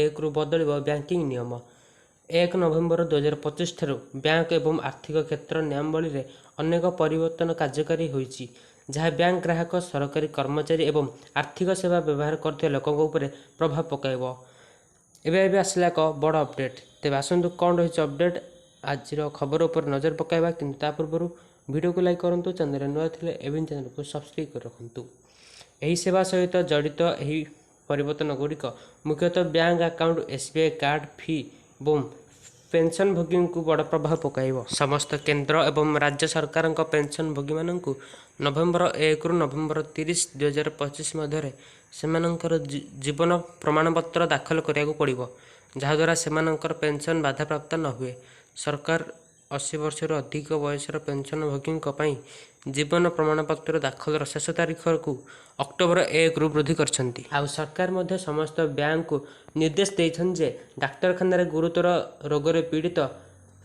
1ରୁ ବଦଳିବ ବ୍ୟାଙ୍କିଂ ନିୟମ। 1 ନଭେମ୍ବର 2025 ଠାରୁ ବ୍ୟାଙ୍କ ଏବଂ ଆର୍ଥିକ କ୍ଷେତ୍ର ନିୟମାବଳୀରେ ଅନେକ ପରିବର୍ତ୍ତନ କାର୍ଯ୍ୟକାରୀ ହୋଇଛି, ଯାହା ବ୍ୟାଙ୍କ ଗ୍ରାହକ, ସରକାରୀ କର୍ମଚାରୀ ଏବଂ ଆର୍ଥିକ ସେବା ବ୍ୟବହାର କରୁଥିବା ଲୋକଙ୍କ ଉପରେ ପ୍ରଭାବ ପକାଇବ। ଏବେ ଏବେ ଆସିଲା ଏକ ବଡ଼ ଅପଡ଼େଟ୍। ତେବେ ଆସନ୍ତୁ, କ'ଣ ରହିଛି ଅପଡ଼େଟ୍, ଆଜିର ଖବର ଉପରେ ନଜର ପକାଇବା। କିନ୍ତୁ ତା ପୂର୍ବରୁ ଭିଡ଼ିଓକୁ ଲାଇକ୍ କରନ୍ତୁ, ଚ୍ୟାନେଲରେ ନୂଆ ଥିଲେ ଏବେ ଚ୍ୟାନେଲକୁ ସବସ୍କ୍ରାଇବ୍ କରି ରଖନ୍ତୁ। ଏହି ସେବା ସହିତ ଜଡ଼ିତ ଏହି ପରିବର୍ତ୍ତନ ଗୁଡ଼ିକ ମୁଖ୍ୟତଃ bank account, SBI card fee ଏବଂ ପେନ୍ସନଭୋଗୀଙ୍କୁ ବଡ଼ ପ୍ରଭାବ ପକାଇବ। ସମସ୍ତ କେନ୍ଦ୍ର ଏବଂ ରାଜ୍ୟ ସରକାରଙ୍କ ପେନ୍ସନଭୋଗୀମାନଙ୍କୁ ନଭେମ୍ବର 1ରୁ ନଭେମ୍ବର 30, 2025 ମଧ୍ୟରେ ସେମାନଙ୍କର ଜୀବନ ପ୍ରମାଣପତ୍ର ଦାଖଲ କରିବାକୁ ପଡ଼ିବ, ଯାହାଦ୍ୱାରା ସେମାନଙ୍କର ପେନ୍ସନ୍ ବାଧାପ୍ରାପ୍ତ ନ ହୁଏ। ସରକାର 80 ବର୍ଷରୁ ଅଧିକ ବୟସର ପେନ୍ସନଭୋଗୀଙ୍କ ପାଇଁ ଜୀବନ ପ୍ରମାଣପତ୍ର ଦାଖଲର ଶେଷ ତାରିଖକୁ ଅକ୍ଟୋବର 1ରୁ ବୃଦ୍ଧି କରିଛନ୍ତି। ଆଉ ସରକାର ମଧ୍ୟ ସମସ୍ତ ବ୍ୟାଙ୍କକୁ ନିର୍ଦ୍ଦେଶ ଦେଇଛନ୍ତି ଯେ ଡାକ୍ତରଖାନାରେ ଗୁରୁତର ରୋଗରେ ପୀଡ଼ିତ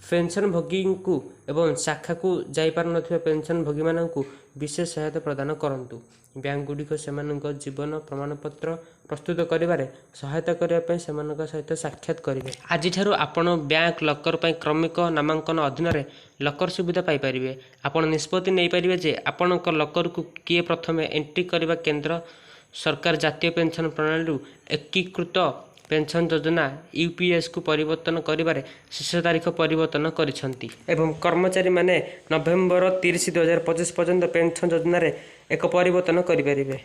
ପେନ୍ସନଭୋଗୀଙ୍କୁ ଏବଂ ଶାଖାକୁ ଯାଇପାରୁନଥିବା ପେନ୍ସନଭୋଗୀମାନଙ୍କୁ ବିଶେଷ ସହାୟତା ପ୍ରଦାନ କରନ୍ତୁ। ବ୍ୟାଙ୍କଗୁଡ଼ିକ ସେମାନଙ୍କ ଜୀବନ ପ୍ରମାଣପତ୍ର ପ୍ରସ୍ତୁତ କରିବାରେ ସହାୟତା କରିବା ପାଇଁ ସେମାନଙ୍କ ସହିତ ସାକ୍ଷାତ କରିବେ। ଆଜିଠାରୁ ଆପଣ ବ୍ୟାଙ୍କ ଲକର ପାଇଁ କ୍ରମିକ ନାମାଙ୍କନ ଅଧୀନରେ ଲକର ସୁବିଧା ପାଇପାରିବେ। ଆପଣ ନିଷ୍ପତ୍ତି ନେଇପାରିବେ ଯେ ଆପଣଙ୍କ ଲକରକୁ କିଏ ପ୍ରଥମେ ଏଣ୍ଟ୍ରି କରିବ। କେନ୍ଦ୍ର ସରକାର ଜାତୀୟ ପେନ୍ସନ୍ ପ୍ରଣାଳୀରୁ ଏକୀକୃତ ପେନ୍ସନ୍ ଯୋଜନା ୟୁପିଏସ୍କୁ ପରିବର୍ତ୍ତନ କରିବାରେ ଶେଷ ତାରିଖ ପରିବର୍ତ୍ତନ କରିଛନ୍ତି ଏବଂ କର୍ମଚାରୀମାନେ ନଭେମ୍ବର 30, 2025 ପର୍ଯ୍ୟନ୍ତ ପେନ୍ସନ୍ ଯୋଜନାରେ ଏକ ପରିବର୍ତ୍ତନ କରିପାରିବେ।